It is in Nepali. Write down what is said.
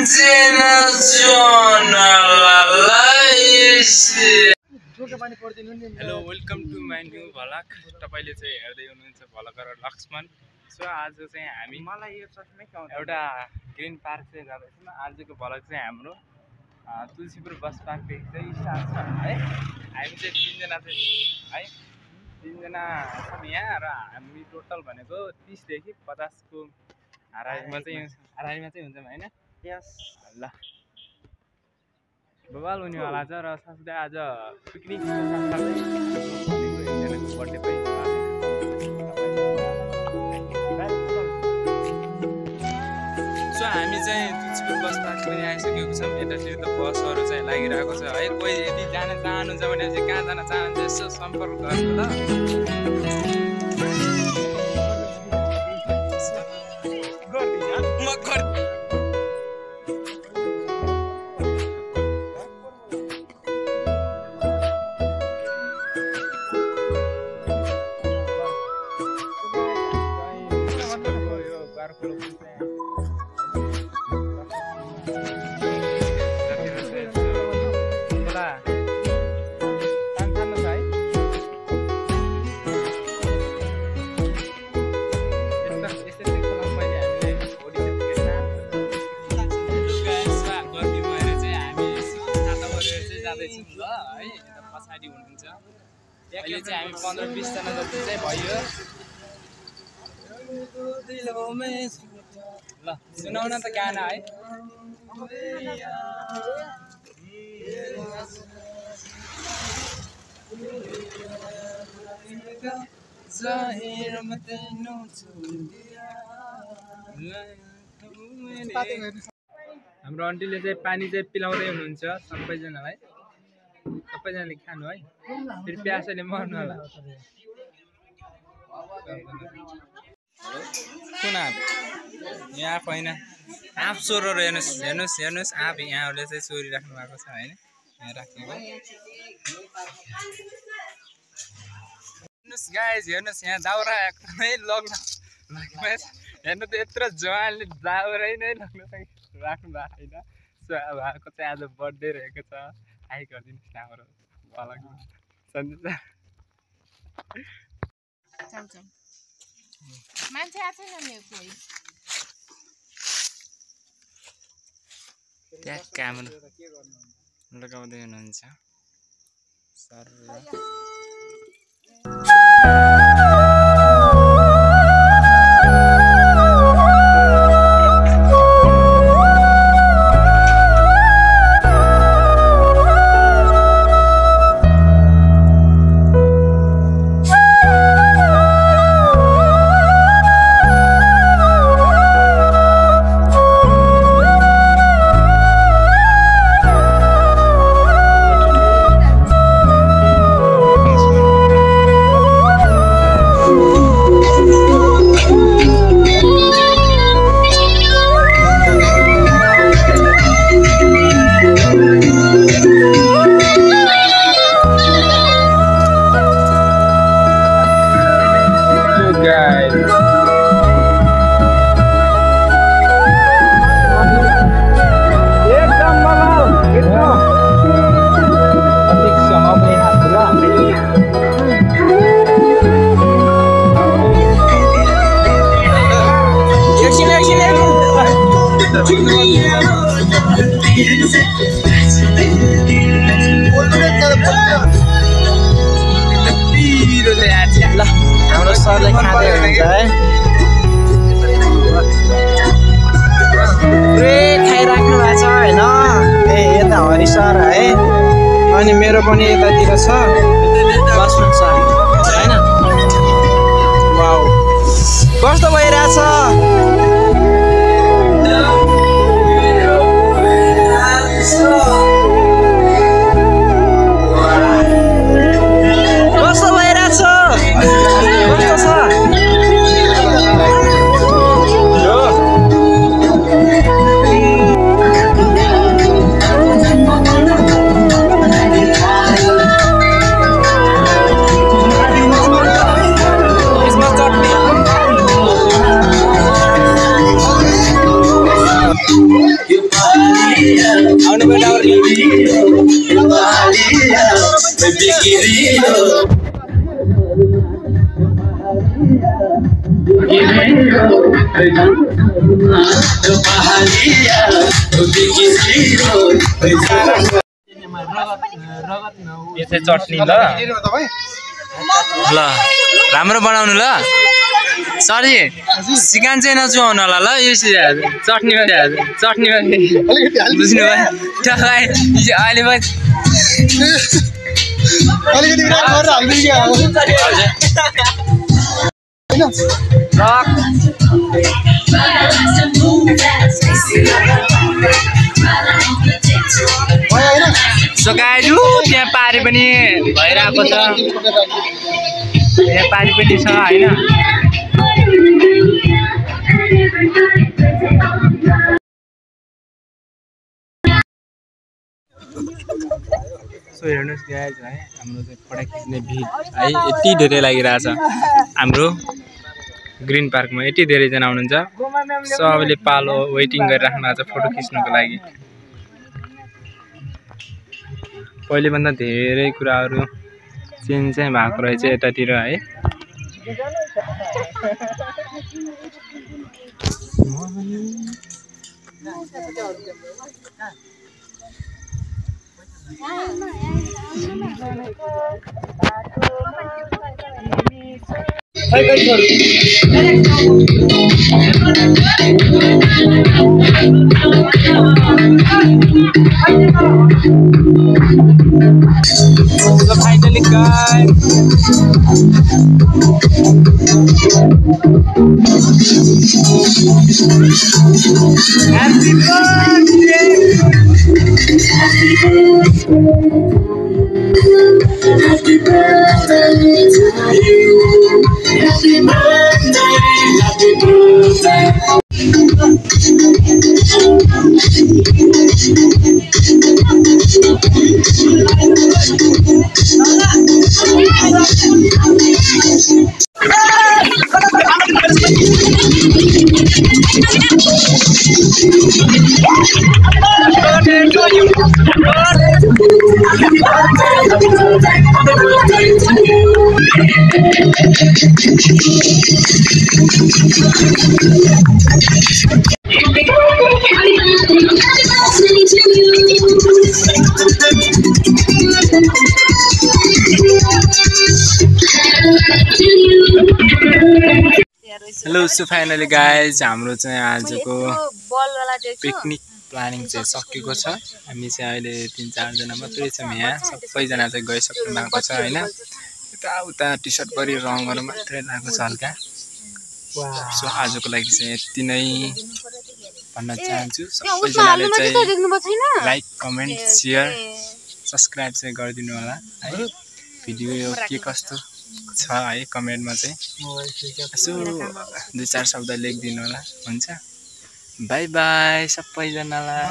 Hello welcome to my new vlog. तपाईले चाहिँ हेर्दै हुनुहुन्छ भ्लगर लक्ष्मण। सो आज चाहिँ हामी एउटा ग्रिन पार्क चाहिँ जाँदैछौँ। आजको भ्लग चाहिँ हाम्रो तुलसीपुर बस पार्कदेखि चाहिँ स्टार्ट छ है। हामी चाहिँ तीनजना छौँ यहाँ र हामी टोटल भनेको 30 देखि 50 को हाराहारीमा चाहिँ हुन्छौँ होइन। ल बबाल हुनेवाला छ र साथै आज पिकनिक बर्थडे पनि सो हामी चाहिँ तुलसीपुर बस पार्क पनि आइसकेको छौँ। यतातिर त बसहरू चाहिँ लागिरहेको छ है। कोही यदि जान चाहनुहुन्छ भने चाहिँ कहाँ जान चाहनुहुन्छ यसो सम्पर्क गर्नु ल। पछाडि हुनुहुन्छ अहिले चाहिँ हामी 15-20 जना जति चाहिँ भयो। ल सुनाउन त गाना है। हाम्रो आन्टीले चाहिँ पानी चाहिँ पिलाउँदै हुनुहुन्छ सबैजनालाई। सबैजनाले खानु है, फेरि प्यासले मर्नु होला। कुन आँप? यहाँ आँप होइन, आँप सोरेर हेर्नुहोस् आँप यहाँहरूले चाहिँ सोरिराख्नु भएको छ होइन। यहाँ राखेको हेर्नुहोस् गाइज, हेर्नुहोस् यहाँ दाउरा एकदमै लग्न हेर्नु त यत्रो जवानले दाउरै नै लग्न राख्नु भएको छैन। सो अब उहाँको चाहिँ आज बर्थडे रहेको छ। आइ गरिदिनुहोस् न हाम्रो भ्लगमा सन्जु सर। मान्छे आएको छैन नि कोही। त्यहाँ क्यामेरा लगाउँदै हुनुहुन्छ सर। ल हाम्रो सरले खाँदै हुनुहुन्छ है। पुरै खाइराख्नु भएको छ होइन। ए यता हरि सर है, अनि मेरो पनि यतातिर छ लक्ष्मण सर होइन। वाउ कस्तो भइरहेछ। यो चाहिँ चटनी ल ल राम्रो बनाउनु ल सरी सिकान चाहिँ नचुहाउनु होला ल यो चटनीमा चटनीमा बुझ्नु भयो अहिले सोकाइजु त्यहाँ पारी पनि भइरहेको छ यहाँ पारी पनि छ होइन सो हेर्नुहोस् गाइज है हाम्रो चाहिँ फोटो खिच्ने भिड है यति धेरै लागिरहेछ हाम्रो ग्रिन पार्कमा यति धेरैजना हुनुहुन्छ सबैले पालो वेटिङ गरिराख्नु भएको छ फोटो खिच्नको लागि पहिलेभन्दा धेरै कुराहरू चेन्ज चाहिँ भएको रहेछ यतातिर है So finally guys happy birthday happy birthday to you happy birthday happy birthday hello so finally guys हाम्रो चाहिँ आजको पिकनिक प्लानिङ चाहिँ सकिएको छ हामी चाहिँ अहिले 3-4 जना मात्रै छौँ यहाँ सबैजना चाहिँ गइसक्नु भएको छ हैन यताउता टी सर्ट गरी रङहरू मात्रै लगाएको छ हल्का सो आजको लागि चाहिँ यति नै भन्न चाहन्छु सबैजनाले चाहिँ लाइक कमेन्ट शेयर सब्स्क्राइब चाहिँ गरिदिनु होला है भिडियो यो के कस्तो छ है कमेन्टमा चाहिँ यसो 2-4 शब्द लेखिदिनु होला हुन्छ बाइ बाइ सबैजनालाई